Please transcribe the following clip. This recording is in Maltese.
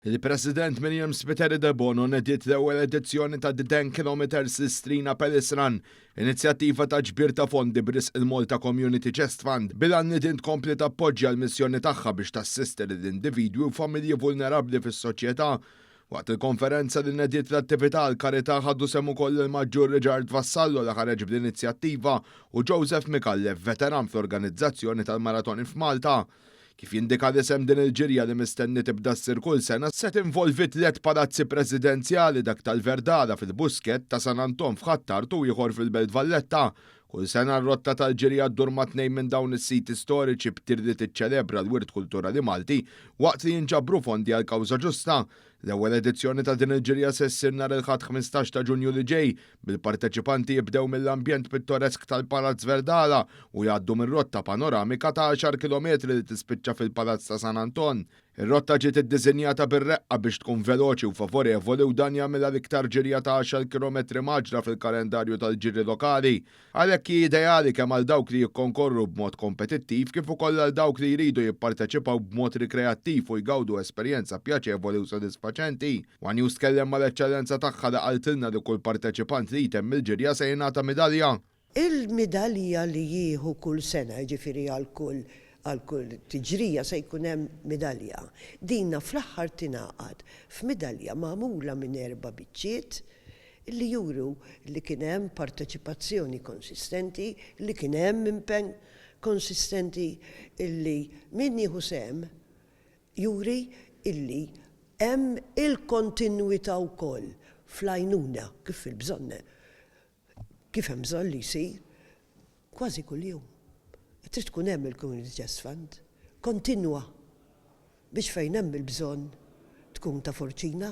Il-President Miriam Spiteri Debono nediet l-ewwel edizzjoni ta' The 10 Kilometres Istrina Palace Run, inizjattiva ta' ġbir ta' fondi b'risq il-Malta Community Chest Fund, bil-għan li din tkompli tappoġġja l-missjoni tagħha biex tassisti lil individwi u familji vulnerabbli fis-soċjetà. Waqt il-konferenza li nediet l-attività għall-karità ħadu sehem ukoll il-Maġġur Richard Vassallo li ħareġ bl-inizjattiva u Joseph Micallef, veteran fl-organizzazzjoni tal-maratoni f'Malta. Kif jindika l-isem din il-ġirja li mistenni tibda ssir kull sena se tinvolvi tliet palazzi presidenzjali, dak tal-Verdala fil-Buskett, ta' San Anton f'Ħ'Attard u ieħor fil-Belt Valletta. Kull sena r-rotta tal-ġirja ddur ma' tnejn minn dawn is-siti storiċi b'tir li tiċċelebra l-wirt kulturali Malti waqt li jinġabru fondi għal kawża ġusta. L-ewwel edizzjoni ta' din il-ġirja se ssir nhar il-Ħadd 15 ta' Ġunju li ġej, bil-parteċipanti jibdew mill-ambjent pittoresk tal-Palazz Verdala u jgħaddu minn rotta panoramika ta' għaxar kilometri li tispiċċa fil-Palazz ta' San Anton. Ir-rotta ġiet iddisinjata bir-reqqa biex tkun veloċi u favorevoli u dan jagħmilha l-iktar ġirja ta' għaxar kilometri mgħaġġla fil-kalendarju tal-ġiri lokali. Għalhekk hi ideali kemm għal dawk li jikkonkorru b'mod kompetittiv kif ukoll għal dawk li jridu jipparteċipaw b'mod rikreattiv u jgawdu esperjenza pjaċevoli u sodisfaċenti. One News tkellem mal-Eċċellenza Tagħha li qaltilna li kull parteċipant li jtemm il-ġirja se jingħata midalja. Il-midalja li jieħu kull sena, jiġifieri għal kull għal kull tiġrija se jkun hemm midalja. Dina fl-aħħar tingħaqad f'midalja magħmula minn erba' biċċiet li juru li kien hemm parteċipazzjoni konsistenti, li kien hemm impenn konsistenti, illi min jieħu sehem juri illi hemm il-kontinwità wkoll fl-għajnuna kif fil-bżonn kif hemm bżonn li jsir kważi kuljum. Trid tkun hemm il-Community Chest Fund kontinwa biex fejn hemm il-bżonn tkun ta' forċina.